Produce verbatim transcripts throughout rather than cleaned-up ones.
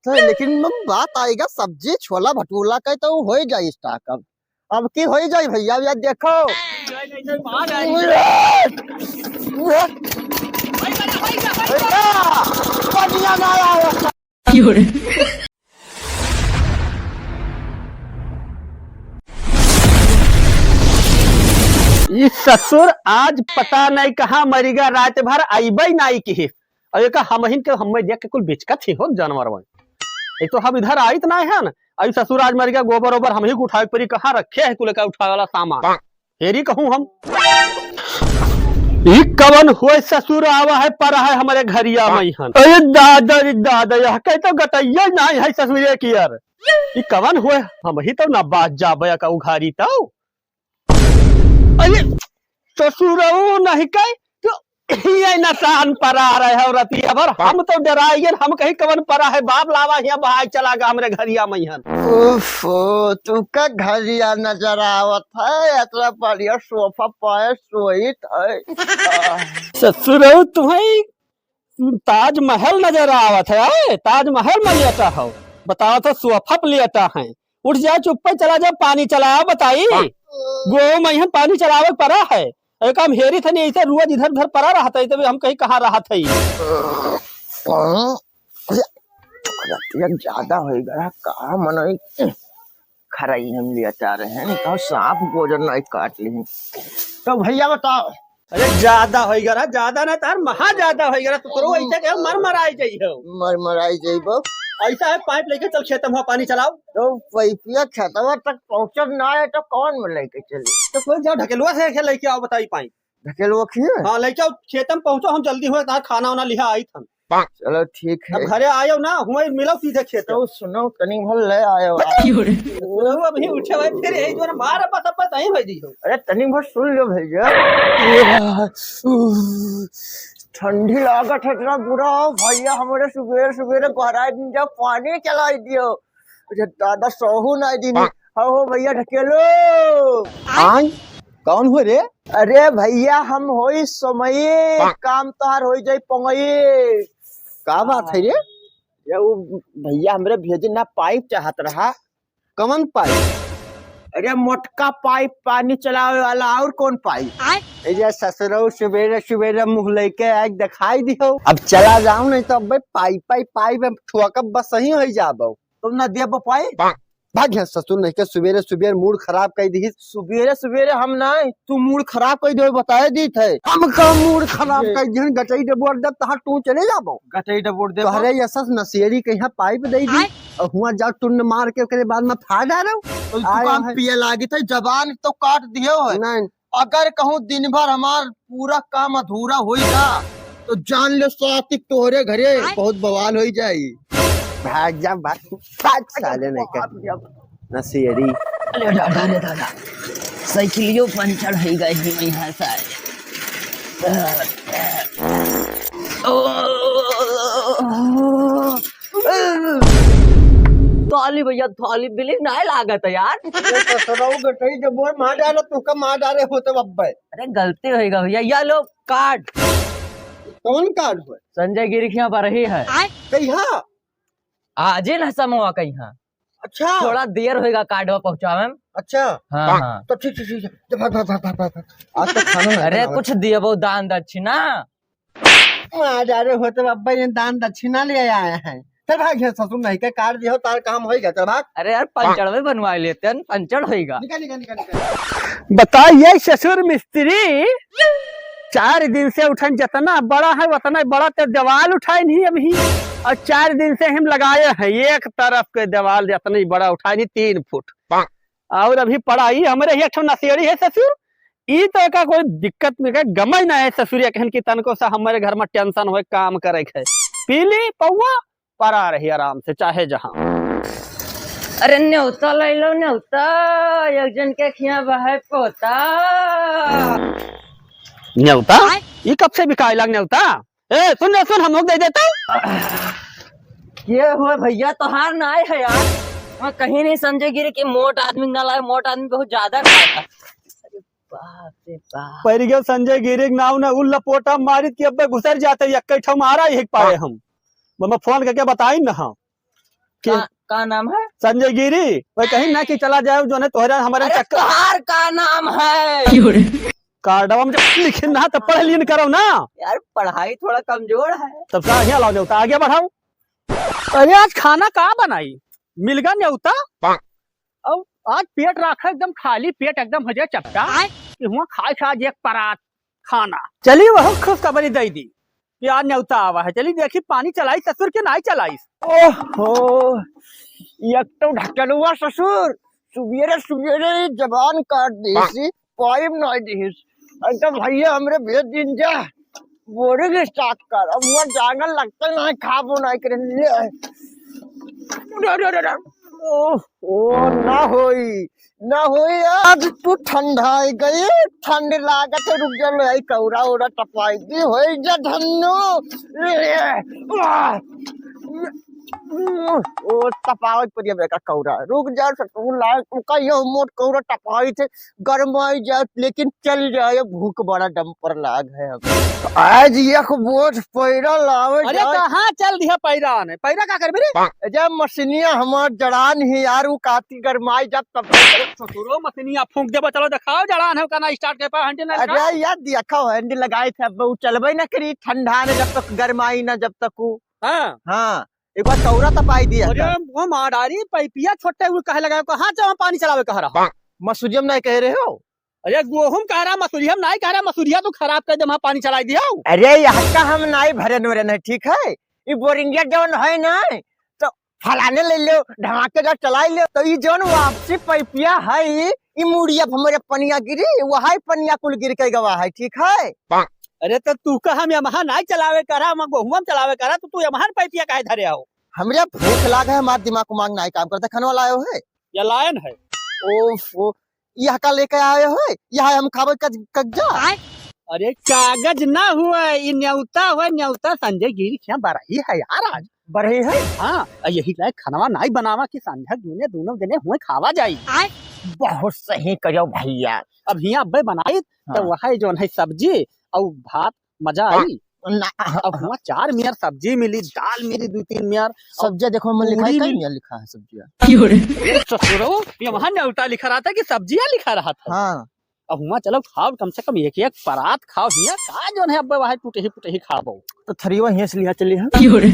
है, लेकिन बात आइगा सब्जी, छोला भटूरा का, तो होइ जाई stock अब। अब की होइ जाई भइया, या देखो। भइया, बढ़िया ना आया। ई ससुर आज पता नहीं कहाँ मरिगा, रात भर अइबे नहीं किहिस। अउ एका हमहिन के हम्मे देख के कुल बिचकत ही होत जानवर बन। एक तो हम इधर आइत नहीं है ना, अउ ससुर आज मरिगा, गोबर ओबर हमही के उठावे के परी, कहाँ रखे है कुल का उठावे वाला सामान। हेरी कहूँ हम। ई कवन हुए ससुर आवा है, परा है हमरे घरिया मइहन। अरे दादा रे दादा, यह कहीं तो गटइया नहीं है ससुरे की यार। ई कवन हुए, हमही तो ना बाज जाबे का उघारी तो। अरे ससुरऊ नहीं कहीं तो ये नसान परा रहे हो रतिया भर। हम तो डराइए, हम कहीं कवन परा है बाप, लावा यहाँ बहाय चला गा हमरे घरिया मइहन। ओफो, तू का घरिया नजर आवत है, इतना बढ़िया सोफा पे सोइत है। आह। ससुरऊ तुम्हें ताजमहल नजर आवत है, ए? ताजमहल में लेटा हो, बतावत है सोफा पे लेटा है। उठ जाओ, चुप्पे चला जाओ, पानी चलाओ, बताई। गो मइहन पानी चलावे के परा है। एक काम हेरी थनी, ऐसे रोज इधर उधर परा रहत है, तभी हम कहीं कहाँ रहत है। रतिया ज्यादा होइ गया, का मनई खराई हम लेटा रहे हैं, कहो सांप गोजर नहीं काट ली। तो भइया बताओ। अरे ज्यादा होइ गया, ज्यादा ना तार महा ज्यादा होइ गया, तो तोरो ऐसे के मर मराई जाई हो। मर मराई जाई बो। ऐसा है, पाइप लेके चल खेत में पानी चलाओ। तो पैपिया खेतवा तक पहुँचत ना है तो कौन में लेके चली? तो कोई जाओ ढकेलुआ से लेके आओ, बताई पाइप। ढकेलुआ खिए? हाँ, लेके आओ, खेत में पहुँचो, हम जल्दी हुए, तार खाना वाना लिहा आई थन। चलो ठीक है। अब घरे आयो ना, हुए मिलो सीधे खेत। तो सुनो, तनी भर ले आयो। सुनो, अभी उठे भाई, फिर यही जो मार बस, बस यहीं भाई दी हो। अरे तनी भर सुन लो भइया। ठंडी लागत है इतना बुरा हो भइया, हमरे सुबेरे सुबेरे गोहराई दिन जाओ, पानी चलाई दियो। अरे दादा, सोहू नहीं दिन। हाँ। हो, हो भइया ढकेलो। आय, कौन हो रे? अरे भइया, हम होई सोमई, काम तोहार होई जाई पंगई। का बात है रे? ये वो भइया हमरे भेजे ना पाइप चाहत रहा। कवन पाइप? अरे मोटका पाइप पानी चलावे वाला, और कौन पाइप? आय। ए जे ससुरऊ सुबेरे सुबेरे मुँह लेके आज दिखाई दिहो। अब चला जाओ, नहीं तो अब पाइप, पाइप, पाइप हम ठुआ के बस ही हो जाबो। तुम ना देबो पाइप? भाग यहाँ ससुर नहीं के सुबेरे सुबेरे मूड खराब कर दी। सुबेरे सुबेरे हम ना, तू मूड खराब कर दे, बताए दी थे। हम का मूड खराब कर दी, गटई डबोर दे, तहाँ तू चले जाबो। गटई डबोर दे। तोहरे यशस नसेरी के यहाँ पाइप दे दी। आय। और हुआ जाओ टुन्न मार के ओकरे बाद में फाड़ डालो। तो तू आय काम है। पिए लागी थे, जबान तो काट दियो है। नहीं। अगर कहूँ दिन भर हमार पूरा काम अधूरा होई जा, तो जान ले साथी तोहरे घरे आय। बहुत बवाल होई जाई। भाग जा, भाग, भाग साले नहीं कर। नसेरी। अरे दादा रे दादा, साइकिलियो पंचर होई गई ही वहीं से। ओ, थाली भइया, थाली बिली नाय लागत है यार। अरे ससुरऊ गटई जब बोल मार डालो, तू का मार डाले होते बब्बे। अरे गलती होइगा भइया, या लो कार्ड। कौन कार्ड हुआ? संजय गिरी के यहाँ पर ही है। कहिया? आजे ना समूह कहिया। अच्छा। थोड़ा देर होइगा कार्डवा पहुँचावे में। अच्छा। हाँ, हाँ। तो ठीक, ठीक, ठीक, ठीक। भाग, भाग, भाग, भाग, भाग। आज तो खाना नहीं अरे बनावे। कुछ दिए वो दान दक्षिणा। मार डाले होते बब्बे, ये दान दक्षिणा ले आए हैं। चल भाग यहाँ, ससुर नहीं के कार्ड दियो, तार काम होइगा, चल भाग। अरे यार, पंचर में बनवा लेते हैं, पंचर होइगा। निकल, निकल, निकल, निकल। बताइए ससुर मिस्त्री, चार दिन से उठन जितना बड़ा है उतना बड़ा तो दीवाल उठाए नहीं अभी, और चार दिन से हम लगाए हैं एक तरफ के दीवाल जितना ही बड़ा उठाए नहीं, तीन फुट। और अभी पड़ा ही हमरे ही एक ठो नसेड़ी है ससुर, ई तो का कोई दिक्कत नहीं है, गमई ना है ससुरिया कहन की तनको सा हमरे घर में टेंशन होए काम करे के है, पी ली पौवा, परा रही आराम से चाहे जहाँ। अरे न्योता ले लो न्योता, एक जन के खिया बहे पोता। न्योता? आय? ई कब से बिकाए लाग न्योता? ए, सुन रे, सुन, हम लोग दे देता। ये हुआ भइया, तोहार नाय है यार। मैं कहीं नहीं समझे गिरी कि मोट आदमी ना लाए, मोट आदमी बहुत ज्यादा खाता। अरे बाप रे बाप। परि गयो संजय गिरी के नाव ने उल्ला पोटा मारित कि अब्बे घुसर जाते, यक्के ठो मारा यही पाए हम। मम्मा फोन करके बताई ना हम। का, का नाम है? संजय गिरी। वह कहीं ना कि चला जाए, जौन है तोहरा हमारे अरे, चक्कर। तोहार का नाम है? कार्डवा में जब लिखिन ना, तब पढ़ लियन करो ना। यार, पढ़ाई थोड़ा कमजोर है। तब का यहाँ लाओ नेवता, आगे बढ़ाओ। अरे, आज खाना का बनाई? मिल गा नेवता। अब आज पेट राखा एकदम खाली, पेट एकदम हो जाए चपटा। आय। कि हुआ खाए से आज एक परात खाना। चली, वह खुशखबरी दे दी कि आज नेवता आवा है। चली देखी, पानी चलाइस ससुर के नाहीं चलाइस। ओहो, एक तो ढकलुआ ससुर, सुबेरे सुबेरे जबान काट दिहिस, पाइप नाहीं दिहिस। अरे तो भैया, हमरे भेज दिन जा, बोरिंग स्टार्ट कर। अब हुआ जांगर लगते नाहीं, खाबो नाहीं करे। ले। अरे, अरे, अरे, अरे। ओह, ओ, ना होई, ना होई, आज तू ठंडाई गई, ठंड लागत है, रुक जा, ले आई कौरा, ओरा टपाई दी, होई जा धन्नो। ए, वाह। ओ, टपावत परिया बेका कौरा, रुक जा, ससुर लाग, उका यो मोट कौरा टपाई थे, गरमाई जात, लेकिन चल जाए, भूख बड़ा डंपर लाग है अब। आज एक बोझ पैरा लावे अरे जाए। कहाँ चल दिया पैरा ने? पैरा का करबे रे? अरे मशीनिया हमार जड़ान ही यार, उ काती गरमाई जात तब। ससुरो मशीनिया फूंक देबा, चलो देखाओ जड़ान है का ना स्टार्ट कर पा हैंडल ना अरे का? यार देखो हैंडल लगाए थे, अब उ चलबे ना करी ठंडा ने जब तक गरमाई ना जब तक उ। हाँ। हाँ। एक बार कौरा तपाई दिया अरे, था। वो माडारी पाइपिया छोटे हुए कहे लगा, कहाँ से हम पानी चलावे कह रहा? मसूरिया में नहीं कह रहे हो? अरे, गोहूं कह रहा, मसूरिया में नहीं कह रहा, मसूरिया तो खराब कर दे, वहाँ पानी चलाई दिया। अरे, यहाँ का हम नहीं भरन वरन है, ठीक है? ये बोरिंगिया जौन है ना, तो फलाने ले लो, ढमाके जब चलाई लो, तो ये जौन वापसी पाइपिया है, ई मुड़िया पे हमरे पनिया गिरी, वही पनिया कुल गिर के गवा है, ठीक है? अरे तो तू का हम यमहा नाई चलावे करा, हम गोहुआ में चलावे करा, तो तू यमहा न पैपिया काहे धरे हो? हमरे भूख लाग है, हमार दिमाग उमाग नाई काम करता, खनवा लायो है। या लायन है। ओफो, यह का लेके आए हो? यह हम खाबे कज-, कज्जा? अरे कागज ना हुआ, ई न्योता हुआ, न्योता संजय गिरी क्या बरही है यार आज। बढ़े है। हाँ, आ यही लायक खनवा नाई बनावा कि संझा दूने दोनों जने हुए खावा जाई। आय। बहुत सही करो भैया। अब हियाँ अब्बे बनाई, हाँ। तो वह जौन है सब्जी और भात मजा आई। ना। अब हुआ चार मेर सब्जी मिली, दाल मिली दो तीन मेर, और सब्जी देखो, मैं लिखा है, सब्जियाँ। क्यों रे? ए ससुरो, यमहा न्योता लिखा रहा था कि सब्जियाँ लिखा रहा था? हाँ। अब हुआं चलो खाओ, कम से कम एक एक परात खाओ। हियाँ का जौन है, अब वहाँ टूटही पुटही खाबो। तो थरिया हियाँ से लिहा चली है। क्यों रे?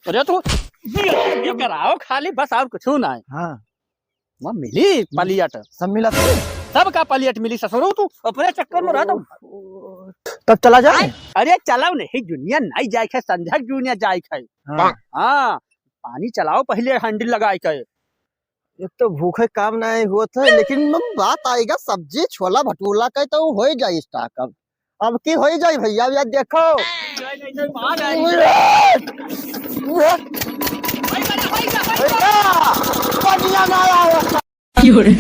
अरे तो ये, ये कराओ खाली बस, और कुछ ना है। हाँ। वहाँ मिली पलियट। सब मिला था? सबका पलियट मिली ससुरो, तू अपने चक्कर में रह दो। तब चला जाए? अरे चलाओ नहीं, दुनिया नहीं जाए है, संझक दुनिया जाए है। हाँ। हाँ, पानी चलाओ पहले हैंडल लगाए के। एक तो भूखे काम नहीं होत है, लेकिन बात आएगा सब्जी छोला भटूरा का तो हो ही जाए स्टॉक। अब, अब की हो ही जाए भैया, अब यार देखो। भैया, बढ़िया ना आया। क्यों रे?